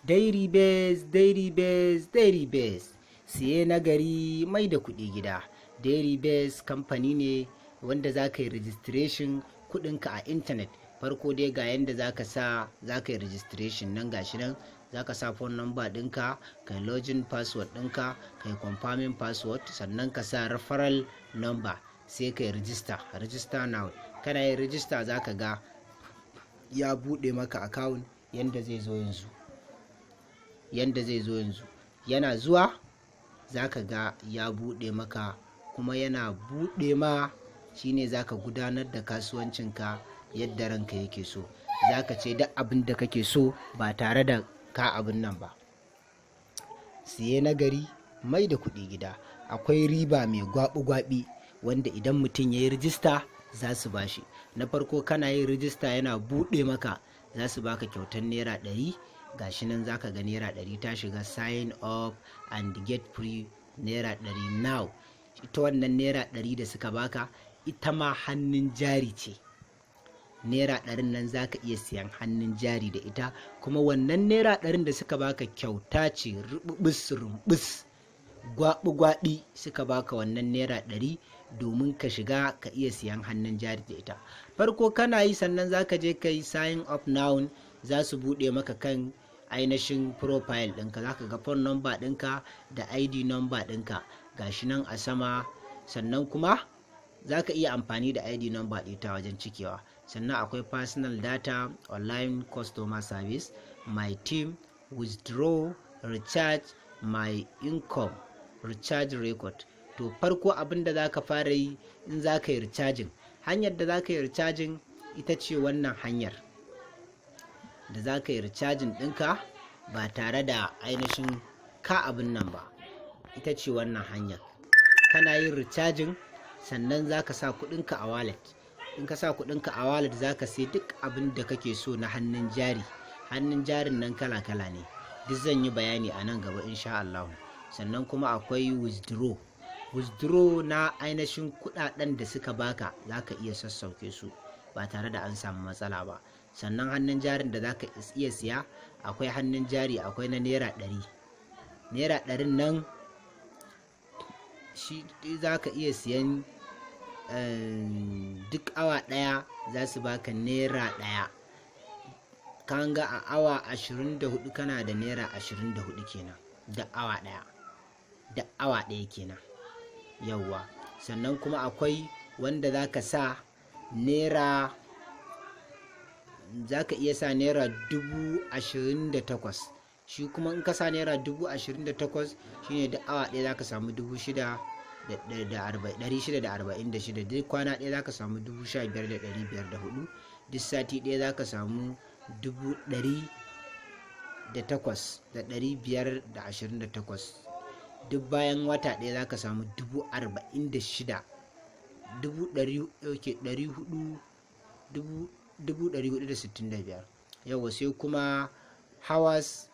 Dairy Base, Dairy Base, Dairy Base. Siye na gari, mai da kuɗi gida. Dairy Base kamfani ne wanda za ka yi registration kuɗinka a intanet. Farko dai, ga yanda za ka sa za ka yi registration nan, gashi nan. Za ka sa phone number ɗinka, ka yi login password ɗinka, ka yi confirming password, sannan ka sa referral number, sai ka yi register. Register now. Kana yin register, za ka ga ya buɗe maka account yanda zai zo yanzu. Yanda zai zo yanzu, yana zuwa, za ka ga ya buɗe maka. Kuma yana buɗe ma shine za ka gudanar da kasuwancinka yadda ranka yake so. Za ka ce duk abin da kake so ba tare da ka abin nan ba. Siye na gari, mai da kuɗi gida. Akwai riba mai gwabi-gwabi wanda idan mutum ya yi rijista za su bashi. Na farko, kana yin rijista, yana buɗe maka, za su baka kyautar ₦100. Gashi nan, zaka ga ₦100 ta shiga. "Sign up and get free ₦100 now." Ita wannan ₦100 da suka baka, ita ma hannun jari ce. ₦100n nan zaka iya siyan hannun jari da ita. Kuma wannan ₦100n da suka baka kyauta ce, rububus rumbus, gwabi-gwabi suka baka wannan ₦100 domin ka shiga ka iya siyan hannun jari da ita. Farko kana yi, sannan zaka je ka yi sign up now. Za su buɗe maka kan ainihin profile ɗinka. Za ka ga phone number ɗinka da ID number ɗinka, gashi nan a sama. Sannan kuma za ka iya amfani da ID number ɗita wajen cikewa. Sannan akwai personal data, online customer service, my team, withdraw, recharge, my income, recharge record. To, farko abin da za ka fara yi in za ka yi recharging, hanyar da za ka yi recharging ita ce wannan hanyar da za ka yi recharging ɗinka ba tare da ainihin ka abin nan ba. Ita ce wannan hanyar. Kana yin recharging, sannan za ka sa kuɗinka a wallet. In ka sa kuɗinka a wallet, za ka sai duk abin da kake so na hannun jari. Hannun jarin nan kala-kala ne, duk zan yi bayani a nan gaba insha Allah. Sannan kuma akwai withdraw. Withdraw na ainihin kuɗaɗen da suka baka, za ka iya sassauke su ba tare da an samu matsala ba. Sannan hannun jarin da za ka iya siya, akwai hannun jari, akwai na ₦100. ₦100n nan shi za ka iya siyan, duk awa ɗaya za su baka ₦1. Kan ga a awa 24 kana da ₦24 kenan, da awa ɗaya, da awa ɗaya kenan. Yauwa. Sannan kuma akwai wanda za ka sa naira, za ka iya sa ₦28,000. Shi kuma in ka sa ₦28,000, shine duk awa ɗaya za ka samu 6,646. Duk kwana ɗaya za ka samu 15,504. Duk sati ɗaya za ka samu 108,528. Duk bayan wata ɗaya za ka samu 46,000, dubu ɗari, ɗari hudu, 465,000. Yauwa. Sai kuma hours,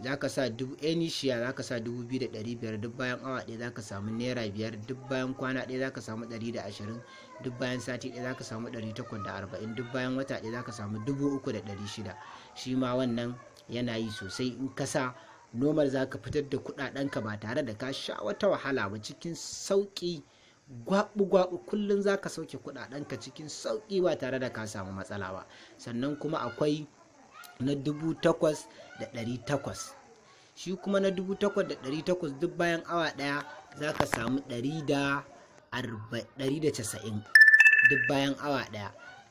za ka sa dubu, any share, za ka sa 2,500. Duk bayan awa ɗaya za ka samu ₦5. Duk bayan kwana ɗaya za ka samu 120. Duk bayan sati ɗaya za ka samu 840. Duk bayan wata ɗaya za ka samu 3,600. Shi ma wannan yana yi sosai. In ka sa normal, za ka fitar da kuɗaɗenka ba tare da ka sha wata wahala ba, cikin sauƙi, gwabu-gwabu. Kullum za ka sauke kuɗaɗenka cikin sauƙi ba tare da ka samu matsala ba. Sannan kuma akwai na 8,800. Shi kuma na 8,800, duk bayan awa ɗaya za ka samu 190, duk bayan awa ɗaya.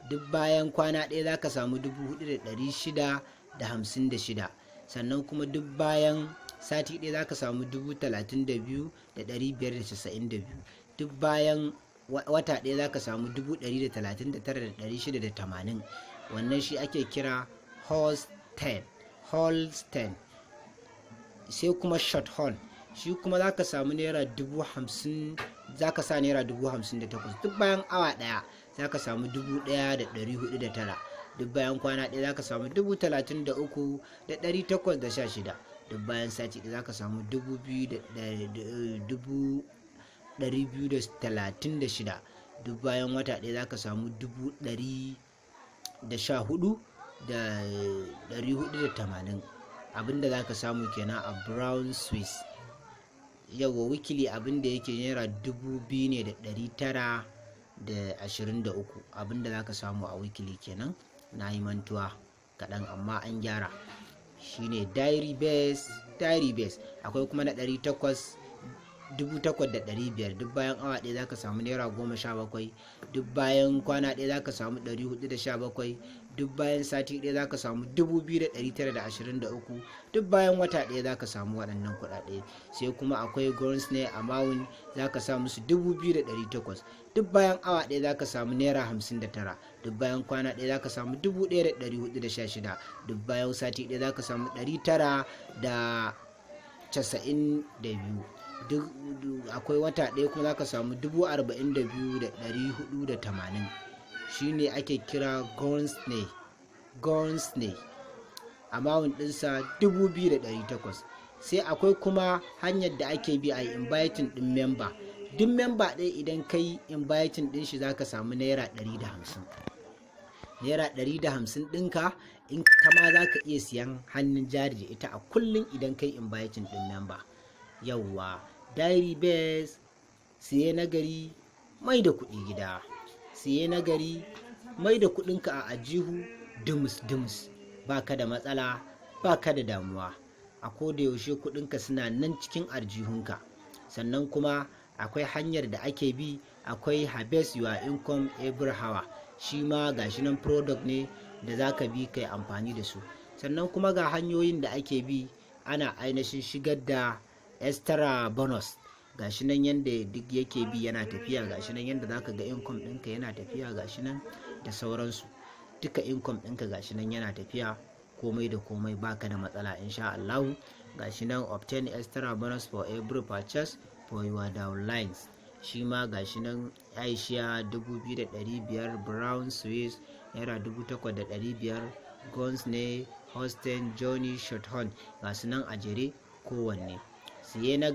Duk bayan kwana ɗaya za ka samu 4,656. Sannan kuma duk bayan sati ɗaya za ka samu 32,592. Duk bayan wata ɗaya za ka samu 139,680. Wannan shi ake kira Holstein, Holstein. Sai kuma short horn. Shi kuma za ka samu ₦50,000, za ka sa ₦58,000. Duk bayan awa ɗaya za ka samu 1,409. Duk bayan kwana ɗaya za ka samu 33,816. Duk bayan sati ɗaya za ka samu 2,236. Duk bayan wata ɗaya za ka samu 114,000. 480 abinda za ka samu kenan a Brown Swiss. Yawa, weekly abinda yake naira 2,923 abinda za ka samu a weekly kenan. Na yi mantuwa kaɗan, amma an gyara. Shine Dairy Base. Dairy Base akwai kuma na 800, 8,500. Duk bayan awa 1 zaka samu naira 17. Duk bayan kwana 1 zaka samu 417. Duk bayan sati 1 zaka samu 2,923. Duk bayan wata 1 zaka samu waɗannan kuɗaɗe. Sai kuma akwai ne amount, zaka sa musu 2,800. Duk bayan awa 1 zaka samu naira 59. Duk bayan kwana 1 zaka samu 1,416. Duk bayan sati 1 zaka samu 992. Duk akwai wata ɗaya kuma zaka samu 42,480. Shine ake kira Gonsne. Gonsne amount ɗinsa 2,800. Sai akwai kuma hanyar da ake bi a inviting ɗin member. Duk member ɗaya idan kai inviting ɗin shi, zaka samu naira 150. Naira 150 ɗinka in kama za ka iya siyan hannun jari da ita a kullum idan kai inviting ɗin member. Yauwa, Dairy Base, siye nagari mai da kuɗi gida. Siye nagari mai da kuɗinka a ajihu dumus dumus. Ba ka da matsala, ba ka da damuwa. A koda yaushe kuɗinka suna nan cikin aljihunka. Sannan kuma akwai hanyar da ake bi, akwai harvest your income every hour. Shi ma gashi nan, product ne da za ka bi kai amfani da su. Sannan kuma ga hanyoyin da ake bi ana ainihin shigar da extra bonus. Gashi nan yanda duk yake bi yana tafiya. Gashi nan yanda zaka ga income ɗinka yana tafiya. Gashi nan da sauransu duka, income ɗinka gashi nan yana tafiya, komai da komai, baka da matsala insha Allahu. Gashi nan, obtain extra bonus for every purchase for your downlines. Shi ma gashi nan, Aisha 2,500, Brown Swiss naira 8,500, Guns ne Holstein, Johnny Shorthorn, ga su nan a jere kowanne. Siye na